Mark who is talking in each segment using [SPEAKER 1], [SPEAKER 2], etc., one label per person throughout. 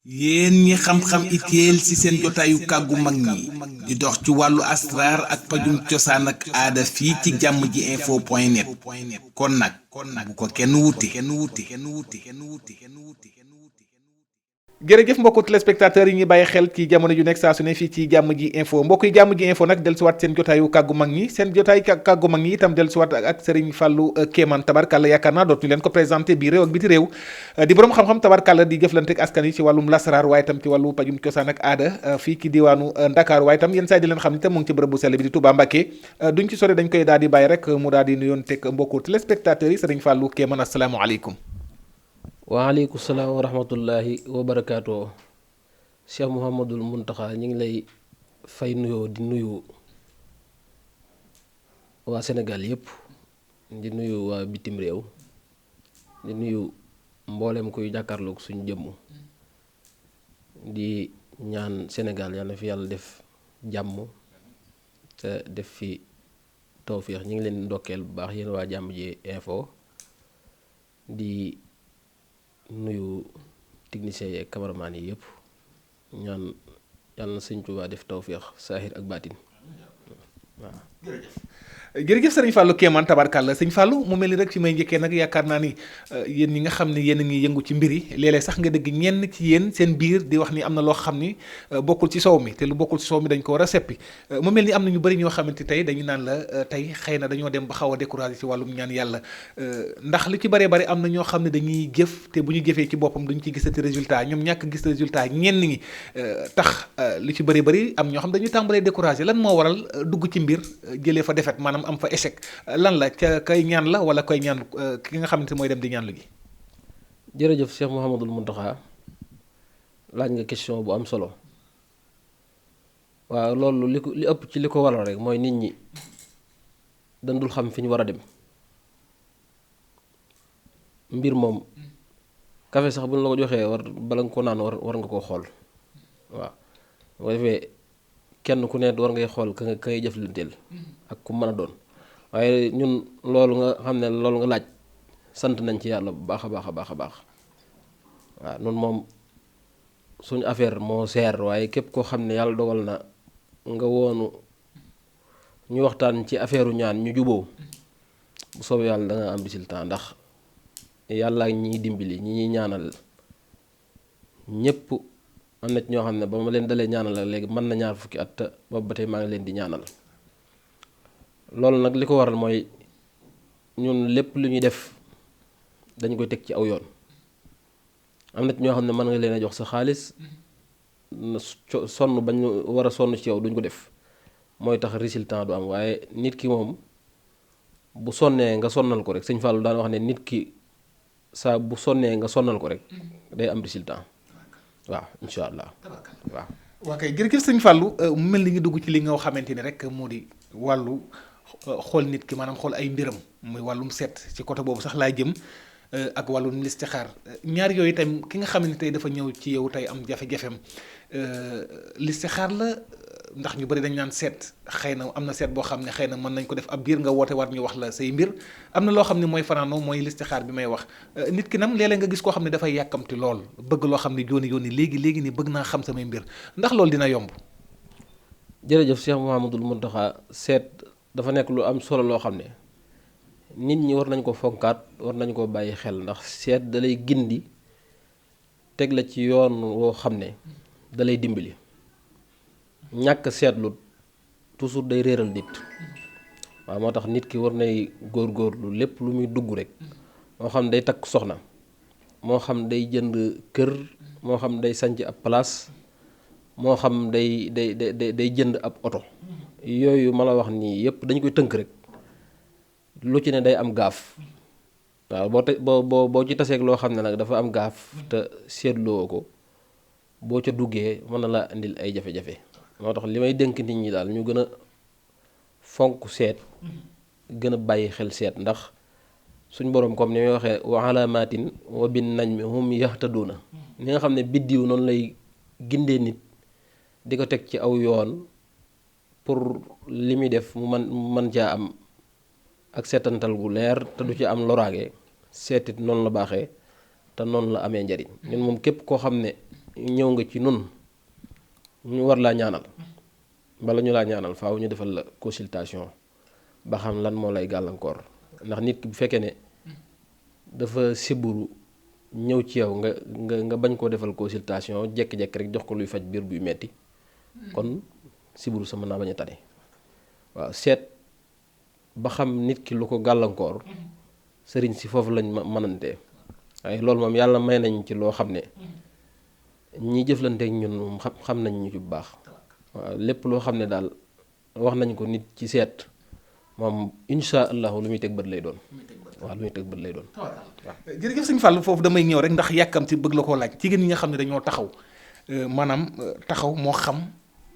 [SPEAKER 1] yéen ñi xam-xam itéel ci seen jotaayu kàggu mag ñi di dox ci wàllu asraar ak pajum cosaan ak aada fii ci jàmm ji info point net kon nag bu ko kenn wuti.
[SPEAKER 2] jërëjëf mbokku téléspectateurs yi ñuy bàyyi xel ci jamono ju nekk saa su ne fii ci jàmm ji info mbokk yi jàmm ji info nag dellusiwaat seen jotaayu kàggu mag ñi seen jotaay kàggu mag ñi itam dellusiwaat ak Serigne Fallou Kéemaan tabarkàlla yaakaar naa dootuñu leen ko présenté bii réew ak biti réew di borom xam-xam tabarkàlla di jëflante ak askan yi ci wàllum lasaraar waaye itam ci wàllu pajum cosaan ak aada fii ci diwaanu Ndakaaru waaye itam yenn saa di leen xam ni tam mu ngi ci bërëb bu sell bi di Touba Mbacké duñ ci sore dañ koy daal di bàyyi rek mu daal di nuyoon teg mbokku téléspectateurs yi Serigne Fallou Kéemaan asalaamaaleykum.
[SPEAKER 3] waaleykum salaam wa rahmatullahi wa barakaatu. Cheikh Mouhamadul Muntaxa ñu ngi lay fay nuyoo di nuyu waa Sénégal yëpp di nuyu waa bitim réew di nuyu mboolem kuy jàkkaarloog suñu jëmm di ñaan Sénégal yal na fi yàlla def jàmm te def fi tawféex ñu ngi leen ndokkeel bu baax yéen waa jàmm ji info di nuyu techniciens yi ak cameraman yi yëpp ñaan yàlla na sëñ Tuubaa def tawféex saahir ak baatin waaw.
[SPEAKER 2] jërëjëf sëriñ Fallou Kéemaan tabarkàlla sëñ Fallou mu mel ni rek fi may njëkkee nag yaakaar naa ni yéen ñi nga xam ne yéen a ngi yëngu ci mbir yi léeg-léeg sax nga dégg ñenn ci yéen seen biir di wax ni am na loo xam ni bokkul ci soow mi te lu bokkul ci soow mi dañ ko war a seppi mu mel ni am na ñu bëri ñoo xamante tey dañu naan la tey xëy na dañoo dem ba xaw a découragé ci wàllum ñaan yàlla ndax li ci bëree bëri am na ñoo xam ne dañuy jëf te bu ñu jëfee ci boppam duñ ci gisati résultat ñoom ñàkk gis résultat ñenn ñi tax li ci bëri bëri am ñoo xam dañuy tàmbalee découragé lan moo waral dugg ci mbir jëlee fa defet maanaam am fa échec lan la ca kay ñaan la wala koy ñaan ki nga xamante mooy dem di ñaan lu gi.
[SPEAKER 3] jërëjëf Cheikh Mouhamadul Muntaxa laaj nga question bu am solo waaw loolu li ëpp ci li ko waral rek mooy nit ñi dañ dul xam fi ñu war a dem mbir moom café sax bu ñu la ko joxee bala nga ko naan war nga koo xool waaw boo defee kenn ku ne war ngay xool ka ngay jëflanteel ak ku mën a doon waaye ñun loolu nga xam ne loolu nga laaj sant nañ ci yàlla bu baax a baax a baax a baax waaw ñun moom suñu affaire moo seer waaye képp koo xam ne yàlla dogal na nga woonu ñu waxtaan ci affaire ñaan ñu juboo bu soobee yàlla da nga am résultat ndax yàlla ak ñiy dimbali ñi ñuy ñaanal ñépp am na ci ñoo xam ne ba ma leen dalee ñaanal la léegi mën na ñaar fukki at boobu ba tey maa ngi leen di ñaanal loolu nag li ko waral mooy ñun lépp lu ñuy def dañ koy teg ci aw yoon am na ci ñoo xam ne mën nga leen a jox sa xaalis sonn bañ war a sonn ci yow duñ ko def mooy tax résultat du am waaye nit ki moom bu sonnee nga sonnal ko rek sëñ Fallou daan wax ne nit ki saa bu sonnee nga sonnal ko rek day am résultat waaw incha allah waaw.
[SPEAKER 2] waa kay jërëjëf sëñ Fallou mu mel ni ngi dugg ci li nga xamante ni rek moo di wàllu xool nit ki maanaam xool ay mbiram muy wàllum seet ci côté boobu sax laay jëm ak wàllum listixaar ñaar yooyu itam ki nga xam ne tey dafa ñëw ci yow tey am jafe-jafem listixaar la ndax ñu bëri dañ naan seet xëy na am na seet boo xam ne xëy na mën nañ ko def ab biir nga woote war ñu wax la say mbir am na loo xam ne mooy fanaanoo mooy listixaar bi may wax nit ki nam léeg-léeg nga gis koo xam ne dafay yàkkamti lool bëgg loo xam ne jooni léegi ni bëgg naa xam samay mbir ndax loolu dina yomb.
[SPEAKER 3] jërëjëf Cheikh Mouhamadul Muntaxa seet dafa nekk lu am solo loo xam ne nit ñi war nañ ko fonkaat war nañ ko bàyyi xel ndax seet dalay gindi teg la ci yoon woo xam ne dalay dimbali ñàkk seetlu toujours day réeral nit waaw moo tax nit ki war nay góorgóorlu lépp lu muy dugg rek moo xam day takk soxna moo xam day jënd kër moo xam day sanc ab place moo xam day jënd ab oto yooyu ma la wax nii yëpp dañ koy tënk rek lu ci ne day am gaaf waaw boo ci taseeg loo xam ne nag dafa am gaaf te seetloo ko boo ca duggee mën na laa indil ay jafe-jafe moo tax li may dénk nit ñi daal ñu gën a fonk seet gën a bàyyi xel seet ndax suñ boroom comme ni may waxee wa alaamaatin wa bin najmi hum yahtaduuna ni nga xam ne biddiw noonu lay gindee nit di ko teg ci aw yoon pour li muy def mu man caa am ak seetantal gu leer te du ci am loraange seetit noonu la baaxee te noonu la amee njariñ ñun moom képp koo xam ne ñëw nga ci nun ñu war laa ñaanal bala ñu laa ñaanal faaw ñu defal la consultation ba xam lan moo lay gàllankoor ndax nit ki bu fekkee ne dafa siburu ñëw ci yow nga bañ koo defal consultation jekki-jekki rek jox ko luy faj biir buy metti kon siburu sa mën naa bañ a tane waaw seet ba xam nit ki lu ko gàllankoor sëriñ si foofu lañ mënantee waaye loolu moom yàlla may nañ ci loo xam ne ñi jëflanteek ñun moom xam nañ ñu ci bu baax waaw lépp loo xam ne daal wax nañ ko nit ci seet moom insha allahu lu muy teg bët lay doon waaw lu muy teg bët lay doon waaw.
[SPEAKER 2] jërëjëf sëñ Fallou foofu damay ñëw rek ndax yàkkamti bëgg la koo laaj jigéen ñi nga xam ne dañoo taxaw maanaam taxaw moo xam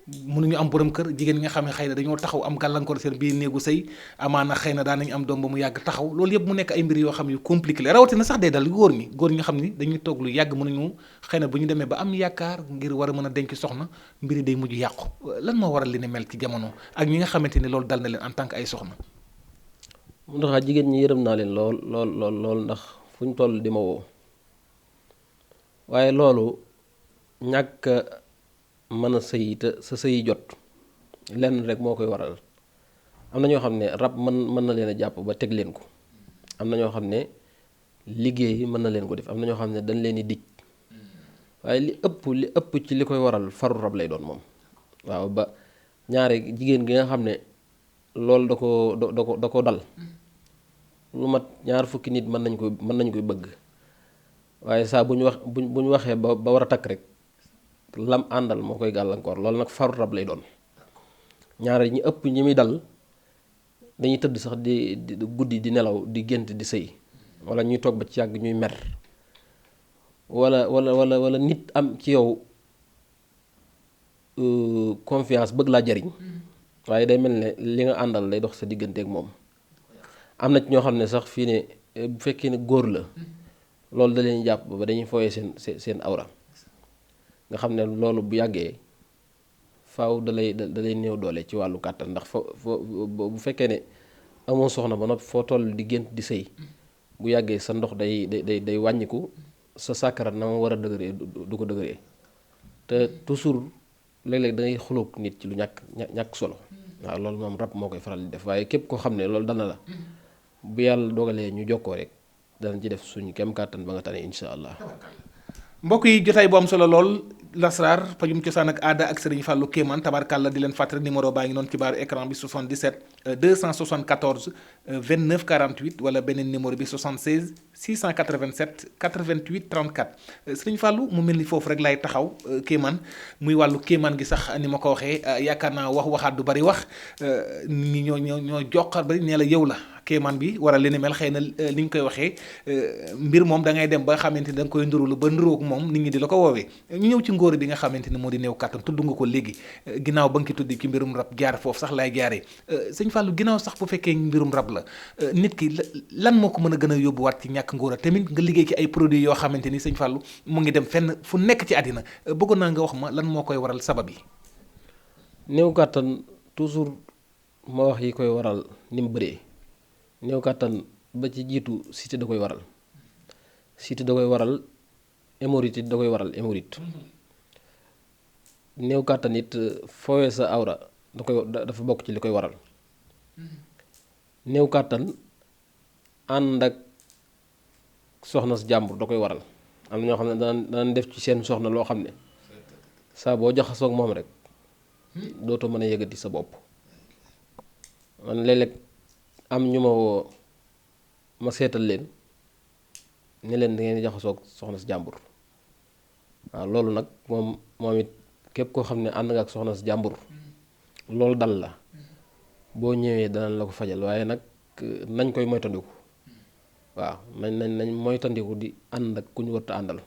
[SPEAKER 2] mënuñu am borom kër jigéen ñi nga xam ne xëy na dañoo taxaw am gàllankoor seen biir néegu sëy amaana xëy na daan nañu am doom ba mu yàgg taxaw loolu yëpp mu nekk ay mbir yoo xam ne yu compliqué la rawatina sax day dal góor ñi nga xam ni dañuy toog lu yàgg mënuñu xëy na bu ñu demee ba am yaakaar ngir war a mën a denc soxna mbiri day mujj yàqu lan moo waral li ne mel ci jamono ak ñi nga xamante ni loolu dal na leen en tant que ay soxna.
[SPEAKER 3] mu tax jigéen ñi yërëm naa leen lool ndax fu ñu toll di ma woo waaye loolu ñàkk mën a sëy te sa sëyi jot lenn rek moo koy waral am na ñoo xam ne rab mën na leen a jàpp ba teg leen ko am na ñoo xam ne liggéey mën na leen ko def am na ñoo xam ne dañ leen di dij waaye li ëpp ci li koy waral faru rab lay doon moom waaw ba ñaare jigéen gi nga xam ne loolu da ko dal lu mat ñaar fukki nit mën nañ koy bëgg waaye saa bu ñu waxee ba war a takk rek lam àndal moo koy gàllankoor loolu nag faru rab lay doon ñaare ñi ëpp ñi muy dal dañuy tëdd sax di guddi di nelaw di gént di sëy wala ñuy toog ba ci yàgg ñuy mer wala nit am ci yow confiance bëgg laa jariñ waaye day mel ne li nga àndal day dox sa digganteek moom am na ci ñoo xam ne sax fii ne bu fekkee ne góor la loolu da leen jàpp ba dañuy fooyee seen awra nga xam ne loolu bu yàggee faaw da lay néew doole ci wàllu kàttan ndax bu fekkee ne amoo soxna ba noppi foo toll di gént di sëy bu yàggee sa ndox day wàññiku sa sàkkara na ma war a dëgëree du ko dëgëree te toujours léeg-léeg da ngay xuloog nit ci lu ñàkk solo waaw loolu moom rab moo koy faral di def waaye képp koo xam ne loolu dana la bu yàlla dogalee ñu jokkoo rek danañ ci def suñu kem kàttan ba nga tane insha allah.
[SPEAKER 2] mbokk yi jotaay bu am solo lool lasraar pajum cosaan ak aada ak Serigne Fallou Kéemaan tabarkàlla di leen fàttali numéro baa ngi noonu ci baaru écran bi 77 274 29 48 wala beneen numéro bi 76 687 88 34 Serigne Fallou mu mel ni foofu rek laay taxaw Kéemaan muy wàllu Kéemaan gi sax ni ma ko waxee yaakaar naa waxaat du bari wax nit ñi ñoo joxar bari nee la yow la Kéemaan bi waral li ni mel xëy na ni ñu koy waxee mbir moom da ngay dem ba xamante ni da nga koy ndurulu ba nduróog moom nit ñi di la ko woowee ñu ñëw ci ngóor bi nga xamante ni moo di néew kàttan tudd nga ko léegi ginnaaw ba nga ki tuddi ci mbirum rab jaar foofu sax laay jaaree sëñ Fallou ginnaaw sax bu fekkee mbirum rab la nit ki lan moo ko mën a gën a yóbbuwaat ci ñàkk ngóor a tamit nga liggéey ci ay produits yoo xamante ni sëñ Fallou mu ngi dem fenn fu nekk ci àddina bëggoon naa nga wax ma lan moo koy waral sabab yi.
[SPEAKER 3] néew kàttan toujours ma wax yi koy waral ni mu bëree néew kàttan ba ci jiitu cité da koy waral cité da koy waral hémorroïde da koy waral hémorroïde néew kàttan it foowee sa awra dafa bokk ci li koy waral néew kàttan ànd ak soxna si jàmbur da koy waral am na ñoo xam ne danañ def ci seen soxna loo xam ne saa boo jaxasoog moom rek dootoo mën a yëgati sa bopp man léeg-léeg am ñu ma woo ma seetal leen ne leen da ngeen jaxasoog soxna si jàmbur waaw loolu nag moom it képp koo xam ne ànd nga ak soxna si jàmbur loolu dal la boo ñëwee danañ la ko fajal waaye nag nañ koy moytandiku waaw nañ moytandiku di ànd ak ku ñu warta àndal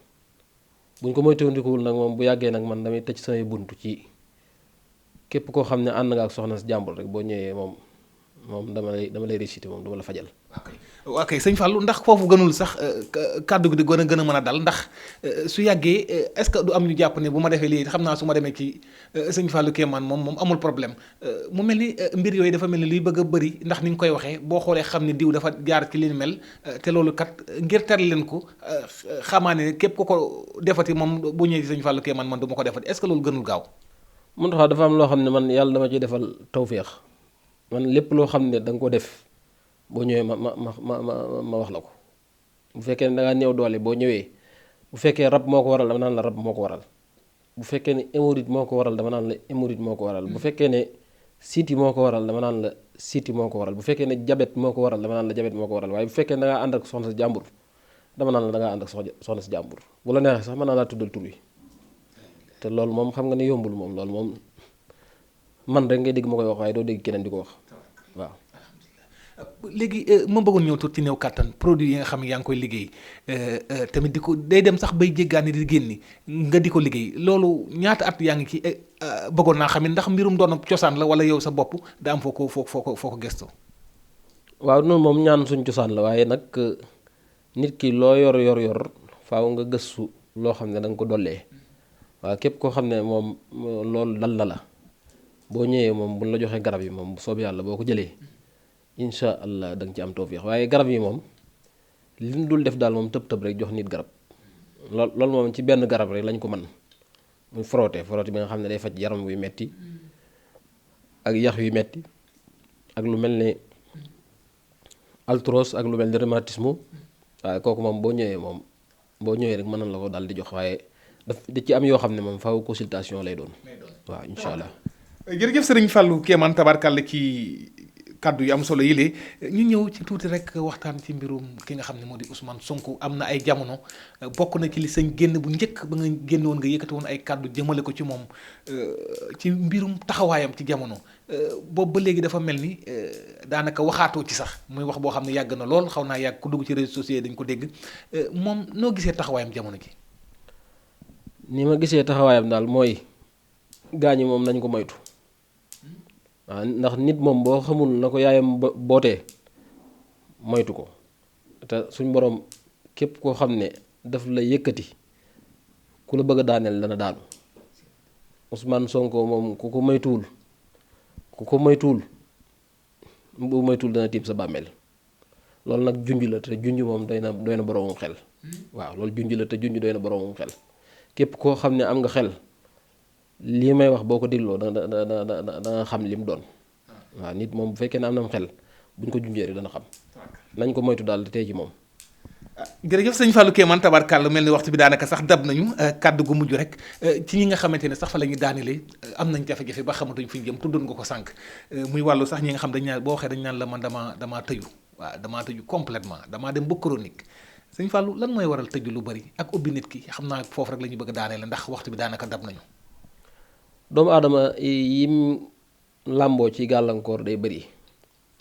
[SPEAKER 3] buñ ko moytandikuwul nag moom bu yàggee nag man damay tëj samay buntu ci képp koo xam ne ànd nga ak soxna si jàmbur rek boo ñëwee moom moom dama lay réciter moom dama la fajal.
[SPEAKER 2] ok sëñ Fallou ndax foofu gënul sax kàddu gi di gën a mën a dal ndax su yàggee est-ce que du am ñu jàpp ne bu ma defee lii xam naa su ma demee ci sëñ Fallou Kéemaan moom amul problème mu mel ni mbir yooyu dafa mel ni luy bëgg a bëri ndax ni nga koy waxee boo xoolee xam ne diw dafa jaar ci li ni mel te loolu kat ngir ter leen ko xamaa ne képp ku ko defati moom bu ñëwee ci sëñ Fallou Kéemaan man du ma ko defati est-ce que loolu gënul gaaw.
[SPEAKER 3] mun taxaw dafa am loo xam ne man yàlla dama ciy defal tawféex man lépp loo xam ne da nga ko def boo ñëwee ma wax la ko bu fekkee ne da ngaa néew doole boo ñëwee bu fekkee rab moo ko waral dama naan la rab moo ko waral bu fekkee ne hémorroïde moo ko waral dama naan la hémorroïde moo ko waral bu fekkee ne siti moo ko waral dama naan la siti moo ko waral bu fekkee ne jabet moo ko waral dama naan la jabet moo ko waral waaye bu fekkee ne da ngaa ànd ak soxna si jàmbur dama naan la da ngaa ànd ak soxna si jàmbur bu la neexee sax mën naa laa tuddal tur wi te loolu moom xam nga ne yombul moom loolu moom man rek ngay dégg ma koy wax waaye doo dégg keneen di ko wax waaw.
[SPEAKER 2] léegi ma bëggoon ñëw tuuti ci néew kàttan produit yi nga xam ne yaa ngi koy liggéey tamit di ko day dem sax bay jéggaani di génni nga di ko liggéey loolu ñaata at yaa ngi ci bëggoon naa xam ne ndax mbirum doon cosaan la wala yow sa bopp daa am foo ko gëstoo.
[SPEAKER 3] waaw noonu moom ñaan suñ cosaan la waaye nag nit ki loo yor faaw nga gëstu loo xam ne da nga ko dollee waaw képp koo xam ne moom loolu dal na la boo ñëwee moom buñ la joxee garab yi moom bu soobee yàlla boo ko jëlee incha allah da nga ci am tawfeex waaye garab yi moom li ñu dul def daal moom tëb rek jox nit garab loolu moom ci benn garab rek lañ ko mën muy frotté bi nga xam ne day faj yaram wi metti ak yax yu metti ak lu mel ne arthrose ak lu mel ne rhumatisme waaye kooku moom boo ñëwee rek mën na la ko daal di jox waaye da ci am yoo xam ne moom faaw consultation lay doon waaw incha allah.
[SPEAKER 2] jërëjëf sëriñ Fallou Kéemaan tabarkàlla ci kàddu yu am solo yi lee ñu ñëw ci tuuti rek waxtaan ci mbirum ki nga xam ne moo di Ousmane Sonko am na ay jamono bokk na ci li sañ génn bu njëkk ba nga génn woon nga yëkkati woon ay kàddu jëmale ko ci moom ci mbirum taxawaayam ci jamono boobu ba léegi dafa mel ni daanaka waxaatoo ci sax muy wax boo xam ne yàgg na lool xaw naa yàgg ku dugg ci réseaux sociaux yi dañ ko dégg moom noo gisee taxawaayam jamono ji.
[SPEAKER 3] ni ma gisee taxawaayam daal mooy gaañi moom nañ ko moytu. waaw ndax nit moom boo xamul na ko yaayam bootee moytu ko te suñ borom képp koo xam ne daf la yëkkati ku la bëgg a daaneel dana daanu Ousmane Sonko moom ku ko moytuwul bu moytuwul dana tiim sa bàmmeel loolu nag junj la te junj moom doy na boroomum xel waaw loolu junj la te junj doy na boroomum xel képp koo xam ne am nga xel lii may wax boo ko dégloo da nga xam li mu doon waaw nit moom bu fekkee ne am na xel buñ ko junjee rek dana xam nañ ko moytu daal tey ci moom.
[SPEAKER 2] jërëjëf sëñ Fallou Kéemaan tabarkàlla mel ni waxtu bi daanaka sax dab nañu kàddu gu mujj rek ci ñi nga xamante ne sax fa la ñuy daanelee am nañ jafe-jafe ba xamatuñ fi ñu jëm tuddoon nga ko sànq muy wàllu sax ñi nga xam dañ naan boo waxee dañ naan la man damaa tëju waaw damaa tëju complètement damaa dem ba chronique sëñ Fallou lan mooy waral tëju lu bari ak ubbi nit ki xam naa foofu rek la ñu bëgg a daaneel ndax waxtu bi daanaka dab nañu.
[SPEAKER 3] doomu aadama yim làmboo ci gàllankoor day bëri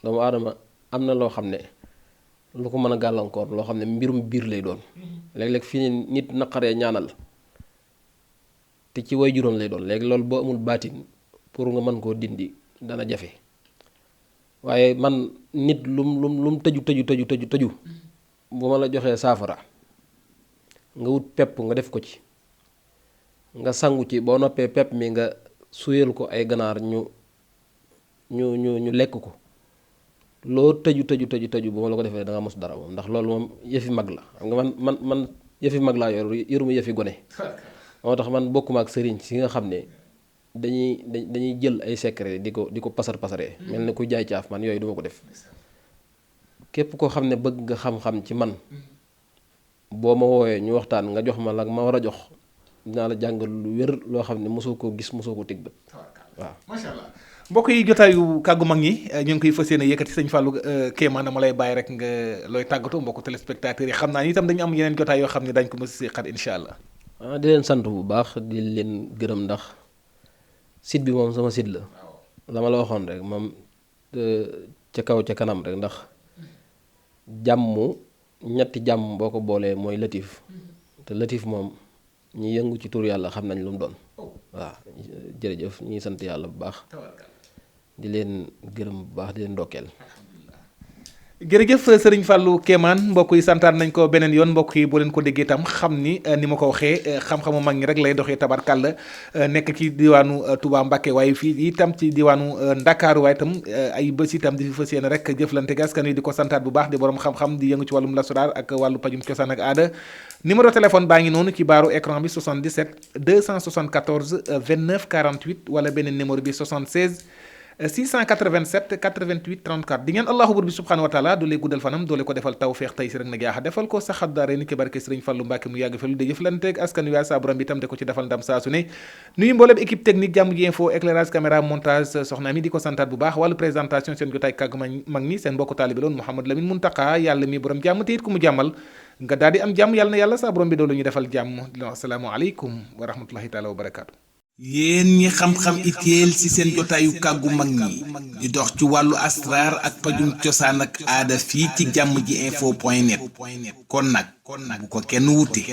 [SPEAKER 3] doomu aadama am na loo xam ne lu ko mën a gàllankoor loo xam ne mbirum biir lay doon léeg-léeg fii nit naqaree ñaanal te ci way juróom lay doon léegi loolu boo amul baatin pour nga mën koo dindi dana jafe waaye man nit lum tëju bu ma la joxee saafara nga wut pepp nga def ko ci nga sangu ci boo noppee pepp mi nga suyal ko ay ganaar ñu lekk ko loo tëju bu ma la ko defee da nga mos dara moom ndax loolu moom yëfi mag la xam nga man yëfi mag laa yoruma yëfi gone moo tax man bokkuma ak sëriñ si nga xam ne dañuy jël ay secret di ko pasaree mel ne ku jaay caaf man yooyu duma ko def képp koo xam ne bëgg nga xam-xam ci man boo ma woowee ñu waxtaan nga jox ma la ma war a jox dinaa la jàngal lu wér loo xam ne mosoo koo gis mosoo ko teg bët waaw.
[SPEAKER 2] macha allah mbokk yi jotaayu kàggu mag ñi ñu ngi koy fas yéene yëkkati sëñ Fallou Kéemaan dama lay bàyyi rek nga looy tàggatoo mbokku téléspectateurs yi xam naa ni itam dañu am yeneen jotaay yoo xam ne dañ ko mos a seqal incha allah.
[SPEAKER 3] di leen sant bu baax di leen gërëm ndax site bi moom sama site la dama la waxoon rek moom ca kaw ca kanam rek ndax jàmm ñetti jàmm boo ko boolee mooy Latif te Latif moom. ñi yëngu ci tur yàlla xam nañ lu mu doon waaw jërëjëf ñi sant yàlla bu baax di leen gërëm bu baax di leen ndokkeel.
[SPEAKER 2] jërëjëf sëriñ Fallou Kéemaan mbokk yi santaan nañ ko beneen yoon mbokk yi boo leen ko déggee itam xam ni ni ma ko waxee xam-xamu mag ñi rek lay doxee tabarkàlla nekk ci diwaanu Touba Mbacké waaye fii itam ci diwaanu Ndakaaru waaye itam ay bés itam di fi fas yéene rek jëflante gi askan wi di ko santaat bu baax di borom xam-xam di yëngu ci wàllum lasuraar ak wàllu pajum cosaan ak aada numéro téléphone baa ngi noonu ci baaru écran bi 77 274 29 48 wala beneen numéro bi 76 687 88 34 di ngeen allahu bur bi subhanahu wa taala doole guddal fanam doole ko defal tawfeex tey si rek nag yaaxa defal ko saxat daare ni ki barke Sëriñ Fallu Mbàkke mu yàgg felu de jëflanteeg askan wi saa borom bi itam de ko ci defal ndam saa su ne nuyu mboolem équipe technique jàmm ji info éclairage caméra montage soxna mi di ko santaat bu baax wàllu présentation seen jotaay kàggu mag ñi seen mbokku taalibi loon Mouhamadou Lamine Muntaka yàlla mi borom jàmm te it ku mu jàmmal nga daal di am jàmm yàlla na yàlla saa borom bi doolu ñu defal jàmm assalaamu aleykum wa rahmatullahi taala wa barakaatu.
[SPEAKER 1] yéen ñi xam-xam itéel ci seen jotaayu kàggu mag ñi di dox ci wàllu asraar ak pajum cosaan ak aada fii ci jàmm ji info point net kon nag bu ko kenn wuti